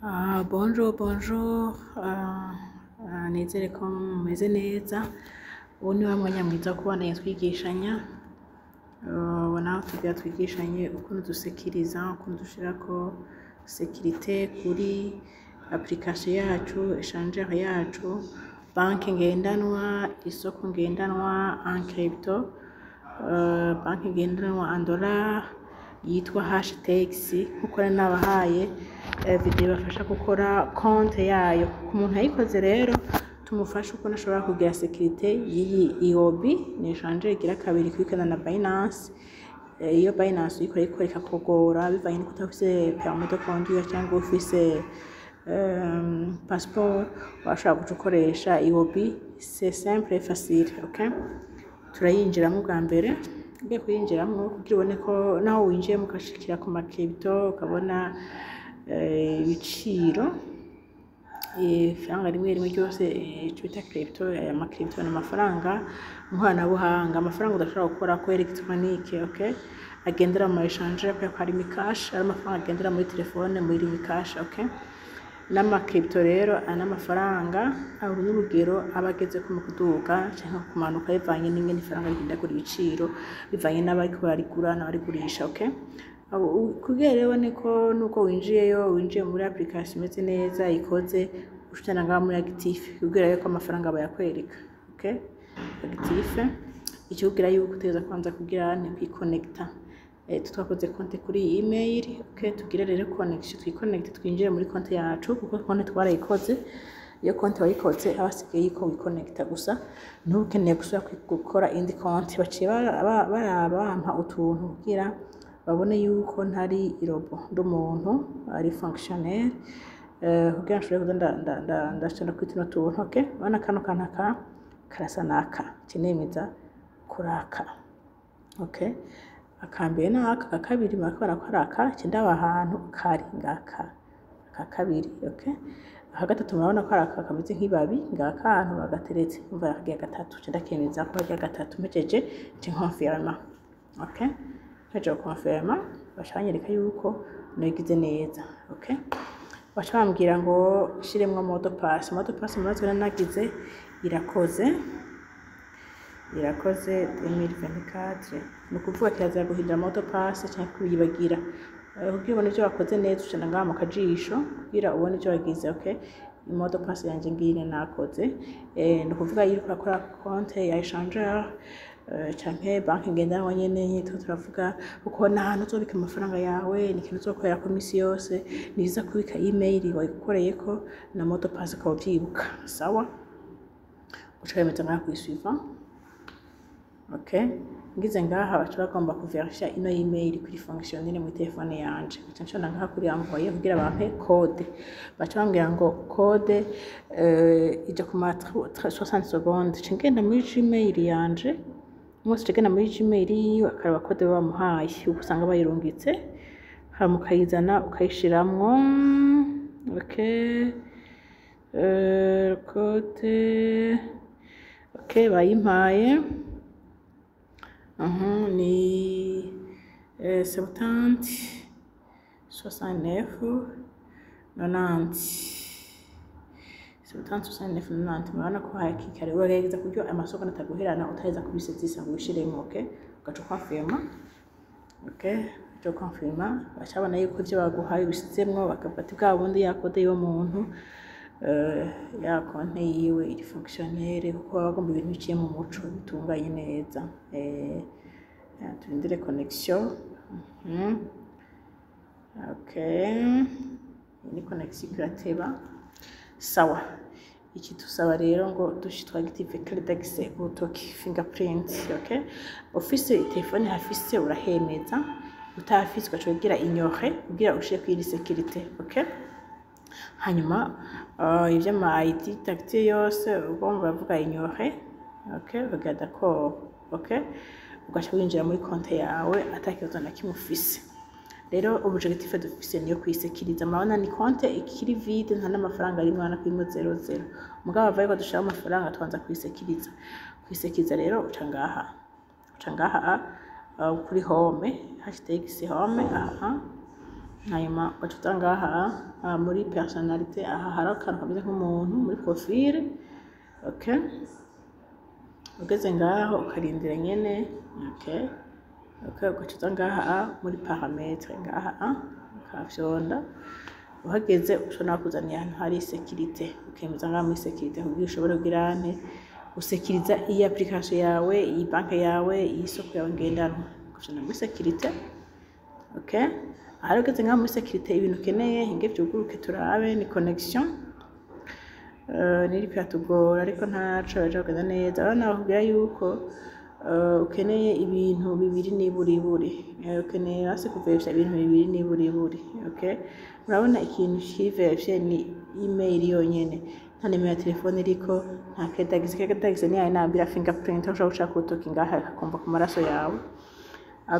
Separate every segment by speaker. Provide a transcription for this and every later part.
Speaker 1: Ah, bonjour, bonjour. Ah, ah, nizere ko mumeze neza. Ubu ni wa mwanya mwiza wo kubandanya twigishanya. Ubona aho tugira twigishanye ukuntu dusekiriza, ukuntu dushirako sécurité kuri application yacu, échangeur yacu, banki ngendanwa, isoko ngendanwa en crypto, banki ngendanwa en dollar yitwa HTX, nkuko nari nabahaye video ibafasha gukora konte yayo. Ku muntu yayikoze rero, tumufashe ukuntu ashobora kugira sécurité y'iyi Huobi. Ni échangeur igira kabiri ikurikirana na Binance. Iyo Binance uyikora ikora ikakugora bivanye nuko utafise permis de conduire cyangwa ufise passeport, washobora guca ukoresha Huobi. C'est simple et facile, okay? Turayinjiramo bwa mbere. Ugiye kuyinjiramwo, kugira ubone ko naho winjiyemo ugashikira ku ma crypto, ukabona ibiciro, ifaranga rimwe rimwe ryose, ico bita crypto. Aya ma crypto ni amafaranga nkoranabuhanga, amafaranga udashobora gukora ko électronique, okay? Agendera mu ma échangeur kubera ko ari cash, ari amafaranga agendera muri telefone, muri Lumicash, okay? N'ama crypto rero aya n'amafaranga uru n'urugero aba agezeko mu kuduga canke kumanuka, bivanye n'ingene ifaranga rihindagura ibiciro, bivanye n'abariko bararigura n'abarigurisha, okay? Kugira rero ubone ko nuko winjiyeyo, winjiye muri application imeze neza ikoze, ushitana ngaha muri actif kugira yuko amafaranga bayakwereka, okay? Actif ikikubwira yuko utegerezwa kubanza kugira ni kwikonekta. Twakoze konte kuri iyi email, okay? Tugire rero connection, twikonekte, twinjire muri konte yacu, kuko konte twarayikoze. Iyo konte wayikoze, haba hasigaye yuko wikonekta gusa, ntuba ukeneye gusubira gukora indi konte. Baciye baraba bampa utuntu kugira babone yuko ntari i robot, ndi umuntu ari fonctionnel, kugira nshobore kuza ndashobora kuri tuno tuntu, okay? Urabona kano kantu aka karasa naka, kinemeza kuraka, okay? Akambere naka, aka kabiri murakabona ko ari aka kindaba ahantu kari ngaka, aka kabiri, okay? Aka gatatu murabona ko ari aka kameze nk'ibabi, ngaka ahantu bagateretse. Umva, akagira gatatu, nca ndakemeza ko kagira gatatu. Mpejeje nca nkonfirma, okay? Mpejeje gukonfirma, baca banyereka yuko nabigize neza, okay? Baca bambwira ngo shiremwo mot de passe. Mot de passe murazi ko nagize irakoze, irakoze 2024. Ni ukuvuga kirazira guhindura mot de passe canke kuyibagira. Kugira ubone ivyo wakoze neza, ucana ngaha mu kajisho kugira ubone ivyo wagize, okay? Mot de passe yanje ngiyine nakoze. Ni ukuvuga iyo uriko urakora konte ya échangeur canke banki ngendanwa nyene turiko turavuga, kuko ni ahantu uzobika amafaranga yawe, ni ikintu uzokorerako imisi yose, ni vyiza kubika email wayikoreyeko na mot de passe ukaba uvyibuka. Sawa, uca wemeza ngaha kuri suivant, okay? Ngize ngaha, baca bagomba kuverifya ino email kuri fonctionnel muri telefone yanje. Nca nshona ngaha kuri envoyer kugira bampe code. Baca bambwira ngo code ija kumara 60 secondes. Nca ngenda muri Gmail yanje, umunsi nca ngenda muri Gmail yiwe akaraba code bamuhaye, ubu usanga bayirungitse, hama ukayizana ukayishiramwo, okay? Code, okay, bayimpaye. Ni 70 69 90, 70 69 90. Murabona ko hakiri kare uragerageza kuburyo amasegonda ataguherana utaheza kubisezisa ngo wishiremo, okay? Ugaca ukonfirma, okay? Ugaca ukonfirma, baca babona yuko ivyo baguhaye ubishizemwo, bakavuga ati bwa bundi ya code y'uwo muntu, ya konte yiwe iri fonctionnel, kuko baba bagomba ibintu biciye mu muco, bitunganye neza. Turindire connexion. Okay, iyi ni connexion irateba. Sawa, iki tusaba rero ngo twactive clé d'accès, urutoki, fingerprint, okay? Ufise telefone hafise urahemeza, utahafise ugaca ugira ignore kugira ushire kuri sécurité, okay? Hanyuma ivy'ama ID tactile yose ugomba bavuga ignore, okay? Ukagira d'accord, okay? Ugaca winjira muri konte yawe ata kibazo na kimwe ufise. Rero objectif dufise niyo kwisekiriza. Murabona ni konte ikiri vide, nta n'amafaranga arimwo, urabona ko irimwo zéro zéro. Mugabo bavaye ko dushiraho amafaranga, tubanza kwisekiriza. Kwisekiriza rero, uca ngaha kuri home, HTX home aha. Hanyuma ugaca uza ngaha muri personnalité, aha hari akantu kameze nk'umuntu muri profile, okay. Ugeze ngaho ukarindira nyene, okay, ugaca uza ngaha muri paramètres, ngaha ukafyonda. Uhageze ushobora kuzanira ahantu hari sécurité, ukemeza ngaha muri sécurité kugira ushobore kugira ante gusekiriza iyi application yawe, iyi banke yawe, iyi soko yawe ngendanwa. Ugafyonda muri sécurité, okay. Aha rero ugeze ngaha muri sécurité, ibintu ukeneye hinge vyuguruke turabe ni connexion. Niriko iratugora, ariko ntaco, baja kugenda neza. Urabona bakubwira yuko ukeneye ibintu bibiri niburiburi. Ukeneye basi kuverifya ibintu bibiri niburiburi, okay. Murabona ikintu kiverifiye ni email yonyene, nta nimero ya telefone iriko, nta clé d'accès. Clé d'accès ni yayo nabwira, fingerprint, aho ushobora gushaka urutoki ngaha ikakumva ku maraso yawe.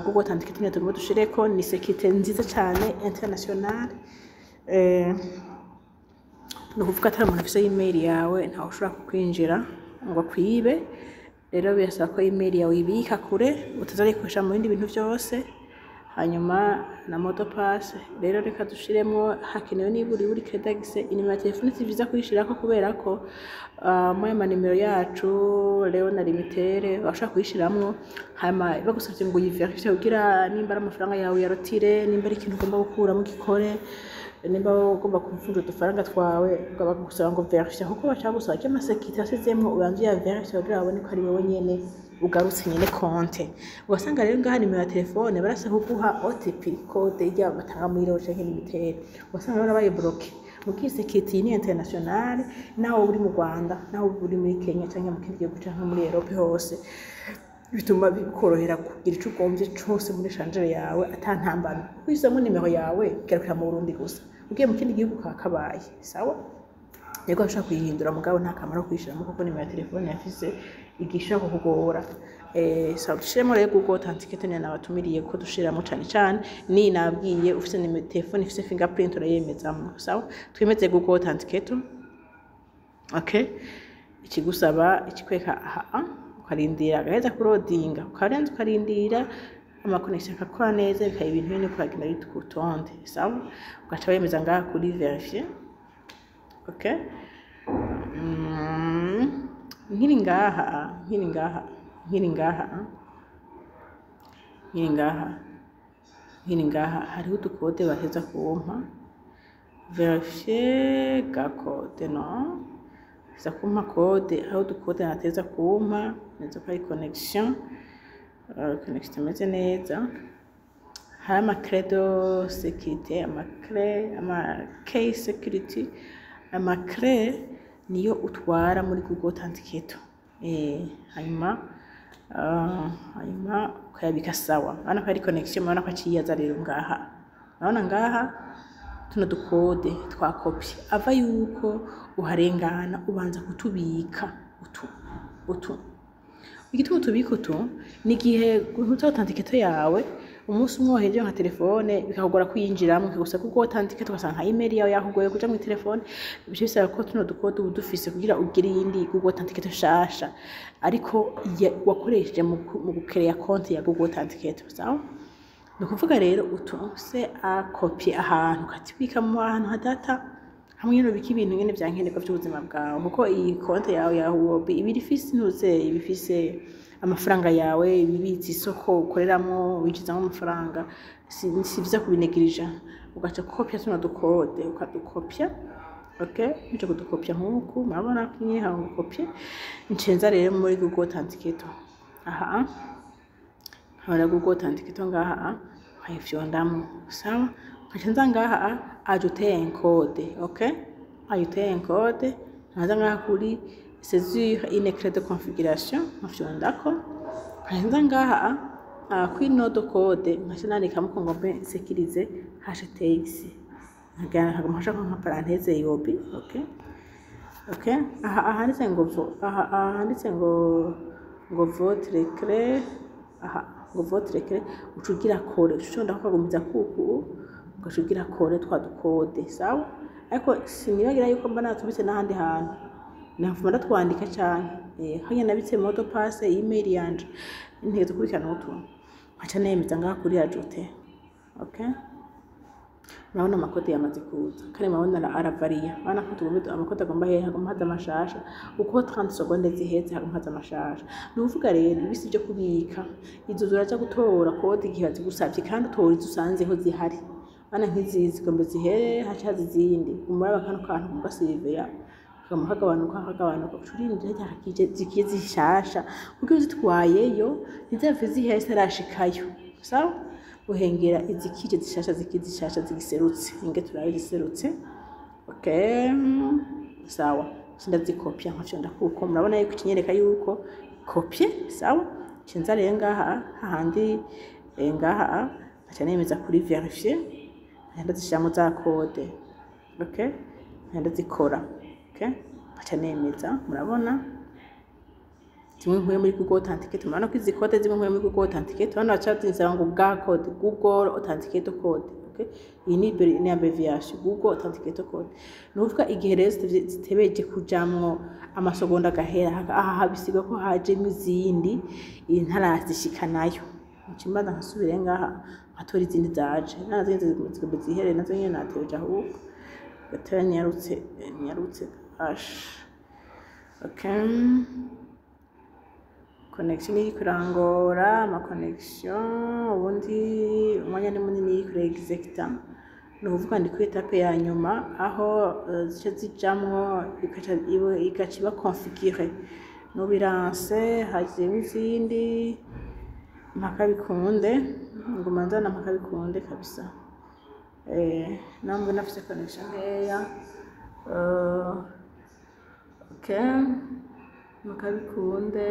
Speaker 1: Google Authenticator niyo tugomba dushireko, ni sécurité nziza cane internationale. Ni ukuvuga atari umuntu afise email yawe ntawe ushobora kukwinjira ngo akwibe. Rero birasaba ko email yawe uyibika kure, utazarayikoresha mu bindi bintu vyose, hanyuma na mot de passe. Rero reka dushiremwo, hakenewe niburi buri clé d'accès. Inimero ya telefone si vyiza kuyishirako kubera ko muri aya manimero yacu rero na Lumitel bashobora kuyishiramwo, hanyuma bagusavye ngo uyiverifye kugira nimba ari amafaranga yawe uyarotire, nimba ari ikintu ugomba gukuramo ugikore, nimba ugomba kuvunja udufaranga twawe, bagusaba ngo verifye, kuko bashaka gusaba ko ama sécurité yasizemwo ubanza uyaverifye kugira babone ko ari wowe nyene ugarutse nyene konte. Ugasanga rero ngaha nimero ya telefone barasa kuguha OTP code irya batanga muri Leo canke Lumitel, ugasanga rero baye bloqué. Mugihe sécurité ni internationale, naho uri mu Rwanda, naho uri muri Kenya canke mu kindi gihugu canke muri Europe hose, bituma bikorohera kugira ico ugomvye cose muri échangeur yawe ata ntambamyi. Uhisemo nimero yawe igarukira mu Burundi gusa, ugiye mu kindi gihugu kaba kabaye sawa. Yego, ashobora kuyihindura, mugabo nta kamaro kuyishiramo kuko nimero ya telefone yafise igishobora kukugora. Sawa, dushiremo rero Google Authenticator, niyo nabatumiriye ko dushiramo cane cane. Ni nabwiye ufise nimero telefone ifise fingerprint urayemezamwo. Sawa, twemeze Google Authenticator, okay. Ikigusaba ikikwereka aha, ukarindira agaheza kurodinga, ukarenza ukarindira ama connexion akakora neza, bikaba ibintu nyene kuragenda bita ku rutonde. Sawa, ugaca wemeza ngaha kuri vérifier, okay. Nkiri ngaha, nkiri ngaha, nkiri ngaha, nkiri ngaha, nkiri ngaha, hariho udukode baheza kumpa. Vérifier ga code, no za kumpa code, hariho udukode nateza kumpa neza ko ari connexion, connexion imeze neza. Hari ama clé de sécurité, ama clé, ama key security. Ama clé niyo utwara muri Google Authenticator, hanyuma hanyuma ukayabika. Sawa, urabona ko ari connexion, murabona ko aciye aza rero ngaha. Urabona ngaha tuno dukode twa kopi ava yuko uharengana, ubanza kutubika utu utu. Igituma utubika utu ni igihe ntuza authenticator yawe umunsi umwe wahejeje nka telefone bikakugora kuyinjiramo, bikagusaba kuko authenticator, ugasanga nka email yawe yakugoye kuja muri telefone. Bice bisaba ko tuno dukode uba dufise kugira ugire iyindi Google Authenticator shasha, ariko wakoresheje mu gukereya konti ya Google Authenticator. Sawa, ni ukuvuga rero utu se akopye ahantu ukatubika mu ahantu hadata, hamwe nyene ubika ibintu nyene vya nkenerwa vy'ubuzima bwawe, kuko iyi konti yawe ya Huobi iba ifise ntuze, iba ifise amafaranga yawe, ibibitse isoko ukoreramwo, winjizamwo amafaranga. Si vyiza kubinegirija. Ugaca kopya tuno dukode, ukadukopya, okay. Nje kudukopya nk'uku murabona ko nyine gukopye, ncenza rero muri Google Authenticator aha, nkabona Google Authenticator ngaha, nkayifyondamwo. Sawa, nkaca nza ngaha ajouter un code, okay, ajouter un code, nkaza ngaha kuri saisir une clé de configuration, nkafyondako, nkaca nza ngaha kuri nom de code, nkaca nandikamo ko ngomba nsekirize HTX, nkaguma nshaka nka parenthèse yobi, okay. Aha ahanditse ngo aha ahanditse ngo votre clé, aha ngo votre clé, uca ugira coller, uca ushonda ukagumiza kuku, ugaca ugira coller twa dukode. Sawa, ariko sinibagira yuko mba natubitse n'ahandi hantu, navuma ndatwandika canke hanya nabitse mot de passe, email yanje ntegerezwa kubika n'utu, nkaca nemeza ngaha kuri ajouter, okay. Murabona ama codes yamaze kuza, kandi murabona aravariya. Urabona ko tugomba ama codes agomba hehe? Hagomba haza amashasha. Uko 30 secondes ziheze, hagomba haza amashasha. Ni ukuvuga rero ibisi vyo kubika izo, zuraja gutora code igihe bazigusavye, kandi utora izo usanzeho zihari. Bana nk'izi zigomba zihere, haca haza izindi. Umuraba kano kantu mugasiriveya, kaguma kagabanuka, kagabanuka, uca urindira hakije zikiye zishasha, kuko iyo uzitwayeyo ntizihave zihera zitarashikayo. Sawa, uhengera izikije zishasha, zikiye zishasha, zigiserutse. Inge turabe ziserutse. Okay, sawa, sindazikopya nkafyonda kuko murabona yuko ikinyereka yuko copié. Sawa, cinza rero ngaha hahandi, ngaha nkaca nemeza kuri vérifier, nkaca ndazishiramo za code. Okay, nkaca ndazikora. Okay, nkaca nemeza. Murabona zimwe nkuye muri Google Authenticator. Murabona ko izi code zimwe nkuye muri Google Authenticator. Hano baca zinsaba ngo bwa code, Google Authenticator code. Okay, iyi ni abbreviation, Google Authenticator code. Ni ukuvuga igihe rero zitebeje kujamwo, amasegonda agahera, aha bisiga ko hajemwo izindi ntarazishikanayo. Nca nkasubire ngaha nkatora izindi zaje, nazo zigomba zihere, nazo nyene natebeje ahubwo gatoya. Nyarutse, nyarutse, ash. Okay, connexion iri kurangora, ama connexion ubundi umwanya ni munini iri kuri exécuta. Ni ukuvuga ndi kuri étape ya nyuma, aho zica zijamwo, igaca iba configuré. Nubiranse hajemo izindi mpaka bikunde. Nguma nzana mpaka bikunde kabisa. Namwe nafise connexion nkeya. Okay, mpaka bikunde.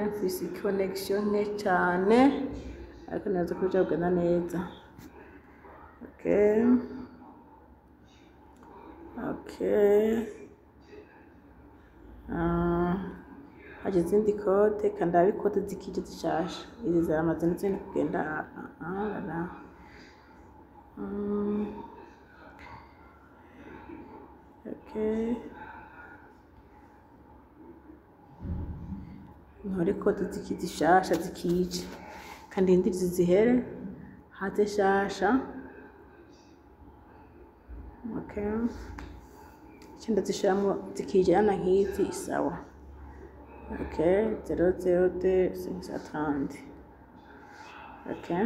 Speaker 1: Mfise connexion nke cane, ariko nibaza ko bija kugenda neza. Okay. Haje izindi code, kandi ndabe code zikije zishasha. Izi zaramaze n'izindi kugenda. Ah, ah, ah. Okay, ntore code ziki zishasha zikije, kandi indiri zihere, haze shasha. Okay, icyenda zishiramwo zikijana nk'izi. Sawa. Okay, 002 530. Okay,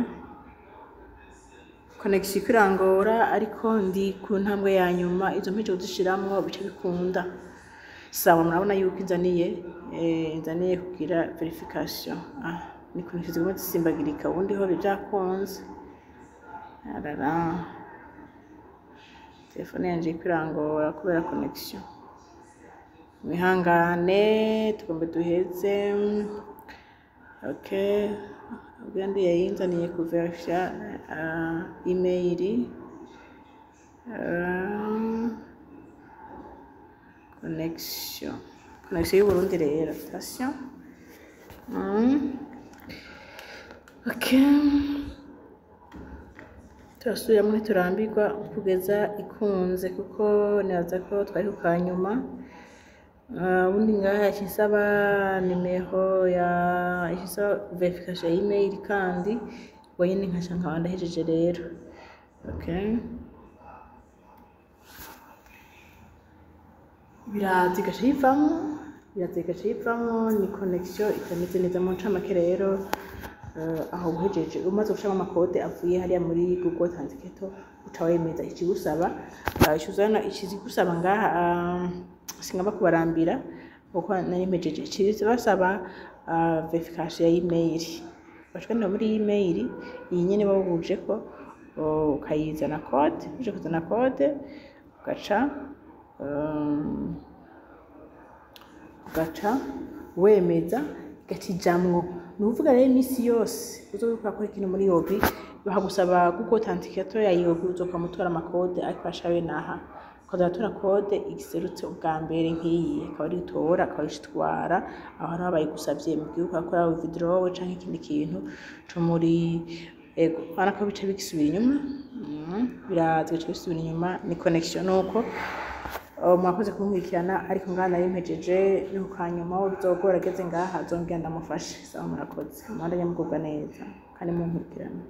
Speaker 1: connexion ikurangora, ariko ndi ku ntambwe ya nyuma. Izo mpeje kuzishiramwo, bice bikunda. Sawa, murabona yuko inzaniye kugira vérification. Ah, ni connexion ziguma zisimbagirika, ubundi ho byakunze. Arara, telefone yanje iriko irangora kubera connexion. Mwihangane, tugombe duheze. Okay, ubwo yayinzaniye kuverifya email, connexion y'Uburundi rero. Attention. Okay, turasubiramo, ntiturambirwa kugeza ikunze, kuko nibaza ko twari ku kanyuma. Ubundi ngaha yacisaba nimero ya, yacisaba vérification ya email, kandi ubwo nyene nkaca nkaba ndahejeje rero. Okay, biraza igaca yivamwo, biraza igaca yivamwo. Ni connexion itameze neza. Mu ncamake rero, aho uhejeje, umaze gushiramo ama codes avuye hariya muri Google Authenticator, uca wemeza ikigusaba. Icuzana ikigusaba ngaha, singomba kubarambira kuko nari mpejeje. Ikibasaba vérification ya email, bashikana muri email iyi nyene bawujeko, ukayizana code. Uje kuzana code, ugaca wemeza, igakijamwo. Ni ukuvuga rero iminsi yose uzoba uriko urakora ikintu muri Yobi, bakagusaba Google Authenticator ya Yobi, uzokwama utora ama codes, ariko ashabe naha ukaza uratora code igiserutse ubwa mbere nk'iyi, akaba ari utora, akaba ari itwara aho hantu bayigusavye mu gihe uriko urakora withdraw canke ikindi kintu co muri. Ego, urabona ko bica bigisubira inyuma. Biraza bica bisubira inyuma, ni connexion. Nuko mwakoze kunkurikirana, ariko ngaha nari mpejeje. Ni kanyuma wo bizogora ageze ngaha, azombwira ndamufashe. Sawa, murakoze, mubandanye mugubwa neza kandi munkurikirana.